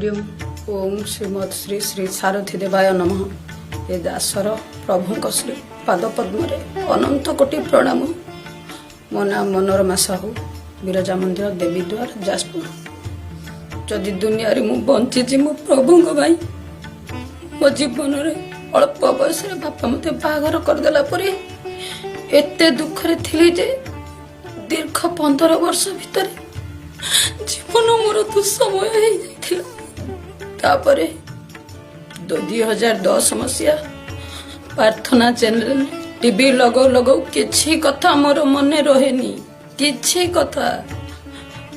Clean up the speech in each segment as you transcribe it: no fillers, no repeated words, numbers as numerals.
ହରିଓମ। ଓಂ ଶ୍ରୀମଦ୍ ଶ୍ରୀ ଶ୍ରୀ ସାରଥୀ ଦେବାୟ ନମଃ। ଏ ଦାସର ପ୍ରଭୁଙ୍କ ଶ୍ରୀ ପାଦ ପଦ୍ମରେ ଅନନ୍ତ କୋଟି ପ୍ରଣାମ। ମୋ ନାଁ ମନୋରମା ସାହୁ, ବିରଜା ମନ୍ଦିର, ଦେବୀଦ୍ୱାର, ଯାଜପୁର। ଯଦି ଦୁନିଆରେ ମୁଁ ବଞ୍ଚିଛି, ମୋ ପ୍ରଭୁଙ୍କ ପାଇଁ। ମୋ ଜୀବନରେ ଅଳ୍ପ ବୟସରେ ବାପା ମୋତେ ବାହାଘର କରିଦେଲା ପରେ ଏତେ ଦୁଃଖରେ ଥିଲି ଯେ ଦୀର୍ଘ 15 ବର୍ଷ ଭିତରେ ଜୀବନ ମୋର ଦୁଃସମୟ ହେଇଯାଇଥିଲା। ତାପରେ 2010 ମସିହା ପ୍ରାର୍ଥନା ଚ୍ୟାନେଲ ଟିଭି ଲଗାଉ ଲଗାଉ, କିଛି କଥା ମୋର ମନେ ରହେନି, କିଛି କଥା।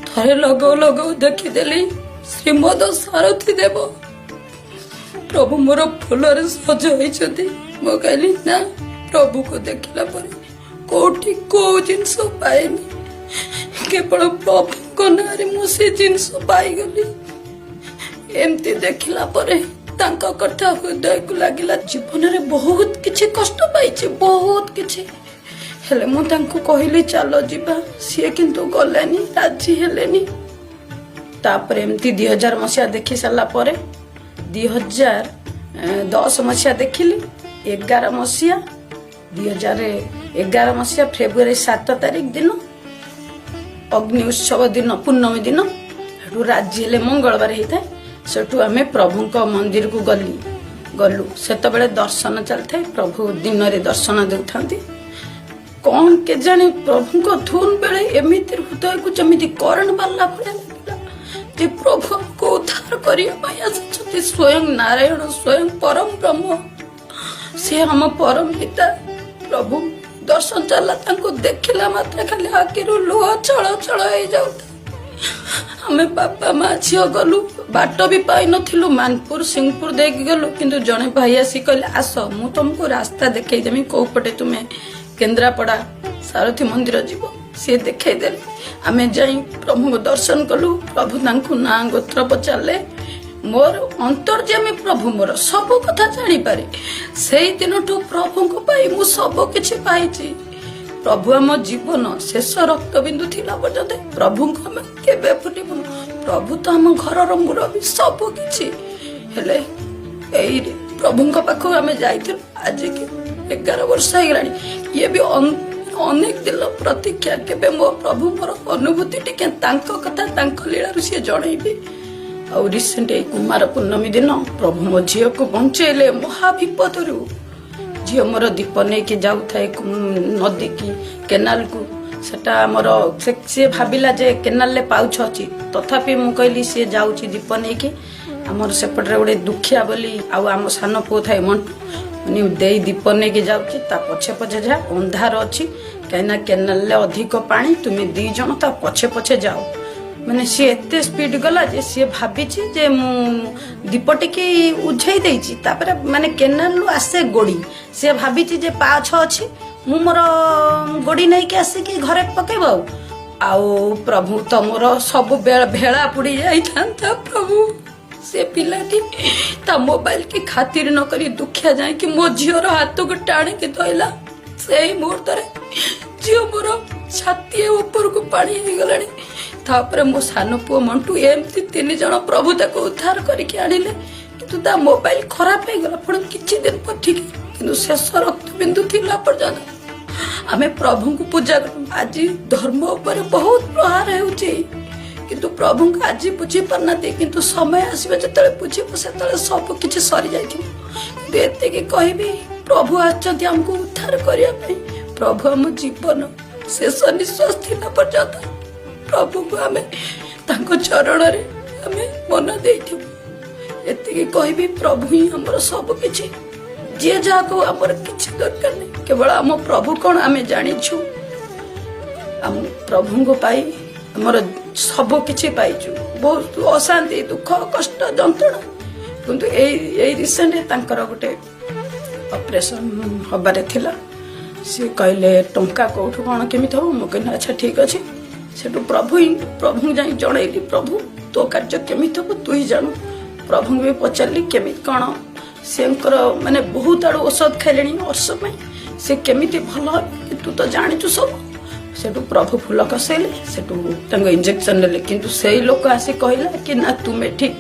ଥରେ ଲଗାଉ ଲଗାଉ ଦେଖିଦେଲି ଶ୍ରୀମଦ ସାରଥୀ ଦେବ ପ୍ରଭୁ ମୋର ଫୁଲରେ ସଜ ହେଇଛନ୍ତି। ମୁଁ କହିଲି, ନା, ପ୍ରଭୁକୁ ଦେଖିଲା ପରେ କୋଉଠି କୋଉ ଜିନିଷ ପାଏନି, କେବଳ ପ୍ରଭୁଙ୍କ ନାଁରେ ମୁଁ ସେ ଜିନିଷ ପାଇଗଲି। ଏମିତି ଦେଖିଲା ପରେ ତାଙ୍କ କଥା ହୃଦୟକୁ ଲାଗିଲା। ଜୀବନରେ ବହୁତ କିଛି କଷ୍ଟ ପାଇଛି, ବହୁତ କିଛି। ହେଲେ ମୁଁ ତାଙ୍କୁ କହିଲି, ଚାଲ ଯିବା। ସିଏ କିନ୍ତୁ ଗଲେନି, ରାଜି ହେଲେନି। ତାପରେ ଏମିତି 2000 ମସିହା ଦେଖି ସାରିଲା ପରେ 2010 ମସିହା ଦେଖିଲି, 11 ମସିହା, 2011 ମସିହା ଫେବୃଆରୀ 7 ତାରିଖ ଦିନ, ଅଗ୍ନି ଉତ୍ସବ ଦିନ, ପୂର୍ଣ୍ଣମୀ ଦିନ ସେଠୁ ରାଜି ହେଲେ। ମଙ୍ଗଳବାର ହେଇଥାଏ। ସେଠୁ ଆମେ ପ୍ରଭୁଙ୍କ ମନ୍ଦିରକୁ ଗଲୁ। ସେତେବେଳେ ଦର୍ଶନ ଚାଲିଥାଏ। ପ୍ରଭୁ ଦିନରେ ଦର୍ଶନ ଦେଉଥାନ୍ତି। କଣ କେଜାଣି, ପ୍ରଭୁଙ୍କ ଧୁନ ବେଳେ ଏମିତି ହୃଦୟକୁ ଯେମିତି କରେଣ୍ଟ ମାରିଲା ଭଳିଆ ଲାଗିଲା ଯେ ପ୍ରଭୁ ଆମକୁ ଉଦ୍ଧାର କରିବା ପାଇଁ ଆସିଛନ୍ତି। ସ୍ୱୟଂ ନାରାୟଣ, ସ୍ୱୟଂ ପରମ ବ୍ରହ୍ମ, ସେ ଆମ ପରମ ପିତା। ପ୍ରଭୁ ଦର୍ଶନ ଚାଲିଲା। ତାଙ୍କୁ ଦେଖିଲା ମାତ୍ରେ ଖାଲି ଆଖିରୁ ଲୁହ ଛଳ ଛଳ ହେଇଯାଉଥାଏ। ଆମେ ବାପା ମା ଝିଅ ଗଲୁ, ବାଟ ବି ପାଇନଥିଲୁ। ମାନପୁର ସିଂହପୁର ଦେଇକି ଗଲୁ। କିନ୍ତୁ ଜଣେ ଭାଇ ଆସି କହିଲେ, ଆସ, ମୁଁ ତମକୁ ରାସ୍ତା ଦେଖେଇଦେମି, କୋଉ ପଟେ ତୁମେ କେନ୍ଦ୍ରାପଡା ସାରଥୀ ମନ୍ଦିର ଯିବ। ସିଏ ଦେଖେଇଦେଲେ। ଆମେ ଯାଇ ପ୍ରଭୁଙ୍କୁ ଦର୍ଶନ କଲୁ। ପ୍ରଭୁ ତାଙ୍କୁ ନାଁ ଗୋତ୍ର ପଚାରିଲେ। ମୋର ଅନ୍ତର୍ଯ୍ୟାମୀ ପ୍ରଭୁ ମୋର ସବୁ କଥା ଜାଣିପାରେ। ସେଇ ଦିନଠୁ ପ୍ରଭୁଙ୍କ ପାଇଁ ମୁଁ ସବୁ କିଛି ପାଇଛି। ପ୍ରଭୁ ଆମ ଜୀବନ ଶେଷ ରକ୍ତବିନ୍ଦୁ ଥିଲା ପର୍ଯ୍ୟନ୍ତ ପ୍ରଭୁଙ୍କୁ ଆମେ କେବେ ଭୁଲିବୁନୁ। ପ୍ରଭୁ ତ ଆମ ଘରର ମୁରବୀ, ସବୁ କିଛି। ହେଲେ ଏଇ ପ୍ରଭୁଙ୍କ ପାଖକୁ ଆମେ ଯାଇଥିଲୁ, ଆଜିକି 11 ବର୍ଷ ହେଇଗଲାଣି। ଇଏ ବି ଅନେକ ଦିନ ପ୍ରତୀକ୍ଷା, କେବେ ମୋ ପ୍ରଭୁ ମୋର ଅନୁଭୂତି ଟିକେ ତାଙ୍କ କଥା ତାଙ୍କ ଲୀଳାରୁ ସିଏ ଜଣେଇବେ। ଆଉ ରିସେଣ୍ଟ ଏଇ କୁମାର ପୂର୍ଣ୍ଣମୀ ଦିନ ପ୍ରଭୁ ମୋ ଝିଅକୁ ବଞ୍ଚେଇଲେ ମହାବିପଦରୁ। ଝିଅ ମୋର ଦୀପ ନେଇକି ଯାଉଥାଏ ନଦୀ କି କେନାଲକୁ। ସେଟା ଆମର ସିଏ ଭାବିଲା ଯେ କେନାଲରେ ପାଉଛ ଅଛି। ତଥାପି ମୁଁ କହିଲି, ସିଏ ଯାଉଛି ଦୀପ ନେଇକି, ଆମର ସେପଟରେ ଗୋଟେ ଦୁଖିଆ ବୋଲି ଆଉ ଆମ ସାନ ପୁଅ ଥାଏ ମଣ୍ଟୁ, ମାନେ ଦେଇ ଦୀପ ନେଇକି ଯାଉଛି, ତା ପଛେ ପଛେ ଯା, ଅନ୍ଧାର ଅଛି, କାହିଁକିନା କେନାଲରେ ଅଧିକ ପାଣି, ତୁମେ ଦି ଜଣ ତା ପଛେ ପଛେ ଯାଅ। ମାନେ ସିଏ ଏତେ ସ୍ପିଡ ଗଲା ଯେ ସିଏ ଭାବିଛି ଯେ ମୁଁ ଦୀପ ଟିକେ ଉଝେଇ ଦେଇଛି। ତାପରେ ମାନେ କେନାଲରୁ ଆସେ ଗୋଡି। ସିଏ ଭାବିଛି ଯେ ପାଛ ଅଛି, ମୁଁ ମୋର ଗୋଡି ନେଇକି ଆସିକି ଘରେ ପକେଇବ। ଆଉ ଆଉ ପ୍ରଭୁ ତ ମୋର ସବୁ ଭେଳା ପୁଡି ଯାଇଥାନ୍ତା। ପ୍ରଭୁ ସେ ପିଲାଟି ତା ମୋବାଇଲ କି ଖାତିର ନ କରି ଦୁଖିଆ ଯାଇକି ମୋ ଝିଅର ହାତକୁ ଟାଣିକି ଧଇଲା। ସେଇ ମୁହୂର୍ତ୍ତରେ ଝିଅ ମୋର ଛାତିଏ ଉପରକୁ ପାଣି ହେଇଗଲାଣି। ତାପରେ ମୋ ସାନ ପୁଅ ମଣ୍ଟୁ, ଏମିତି ତିନି ଜଣ ପ୍ରଭୁ ତାକୁ ଉଦ୍ଧାର କରିକି ଆଣିଲେ। କିନ୍ତୁ ତା ମୋବାଇଲ ଖରାପ ହେଇଗଲା ପୁଣି କିଛି ଦିନ ପରେ ଠିକ। କିନ୍ତୁ ଶେଷ ରକ୍ତବିନ୍ଦୁ ଥିଲା ପର୍ଯ୍ୟନ୍ତ ଆମେ ପ୍ରଭୁଙ୍କୁ ପୂଜା କରୁ। ଆଜି ଧର୍ମ ଉପରେ ବହୁତ ପ୍ରହାର ହେଉଛି, କିନ୍ତୁ ପ୍ରଭୁଙ୍କୁ ଆଜି ବୁଝି ପାରୁନାହାନ୍ତି। କିନ୍ତୁ ସମୟ ଆସିବ, ଯେତେବେଳେ ବୁଝିବ ସେତେବେଳେ ସବୁ କିଛି ସରିଯାଇଥିବ। କିନ୍ତୁ ଏତିକି କହିବି, ପ୍ରଭୁ ଆସିଛନ୍ତି ଆମକୁ ଉଦ୍ଧାର କରିବା ପାଇଁ। ପ୍ରଭୁ ଆମ ଜୀବନ ଶେଷ ନିଶ୍ୱାସ ଥିଲା ପର୍ଯ୍ୟନ୍ତ ପ୍ରଭୁଙ୍କୁ ଆମେ ତାଙ୍କ ଚରଣରେ ଆମେ ମନ ଦେଇଥିବୁ। ଏତିକି କହିବି, ପ୍ରଭୁ ହିଁ ଆମର ସବୁ କିଛି। ଯିଏ ଯାହାକୁ ଆମର କିଛି ଦରକାର ନାହିଁ, କେବଳ ଆମ ପ୍ରଭୁ କଣ ଆମେ ଜାଣିଛୁ। ଆମ ପ୍ରଭୁଙ୍କୁ ପାଇ ଆମର ସବୁ କିଛି ପାଇଛୁ। ବହୁତ ଅଶାନ୍ତି, ଦୁଃଖ, କଷ୍ଟ, ଯନ୍ତ୍ରଣା। କିନ୍ତୁ ଏଇ ଏଇ ରିସେଣ୍ଟ ତାଙ୍କର ଗୋଟେ ଅପରେସନ ହବାରେ ଥିଲା। ସିଏ କହିଲେ, ଟଙ୍କା କୋଉଠୁ କଣ କେମିତି ହବ? ମୁଁ କହିଲି, ଆଚ୍ଛା, ଠିକ ଅଛି। ସେଠୁ ପ୍ରଭୁ ହିଁ, ପ୍ରଭୁଙ୍କୁ ଯାଇ ଜଣେଇଲି, ପ୍ରଭୁ, ତୋ କାର୍ଯ୍ୟ କେମିତି ହବ ତୁ ହିଁ ଜାଣୁ। ପ୍ରଭୁଙ୍କୁ ବି ପଚାରିଲି କେମିତି କଣ ସିଏଙ୍କର, ମାନେ ବହୁତ ଆଡୁ ଔଷଧ ଖାଇଲେଣି ବର୍ଷ ପାଇଁ, ସେ କେମିତି ଭଲ ହେବେ, ତୁ ତ ଜାଣିଛୁ ସବୁ। ସେଠୁ ପ୍ରଭୁ ଫୁଲ ଖସେଇଲେ, ସେଠୁ ତାଙ୍କୁ ଇଞ୍ଜେକ୍ସନ ନେଲେ। କିନ୍ତୁ ସେଇ ଲୋକ ଆସି କହିଲା କି ନା, ତୁମେ ଠିକ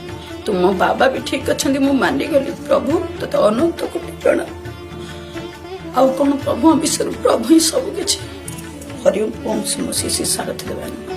ତୁମ ବାବା ବି ଠିକ ଅଛନ୍ତି, ମୁଁ ମାନିଗଲି। ପ୍ରଭୁ ତୋତେ ଅନନ୍ତ କୋଟି ପ୍ରଣାମ। ଆଉ କଣ ପ୍ରଭୁ ବିଷୟରେ, ପ୍ରଭୁ ହିଁ ସବୁ କିଛି। ହରି ଓମ୍ ଶ୍ରୀ ଶ୍ରୀ ସାରଥୀ ଦେବାୟ ନମଃ।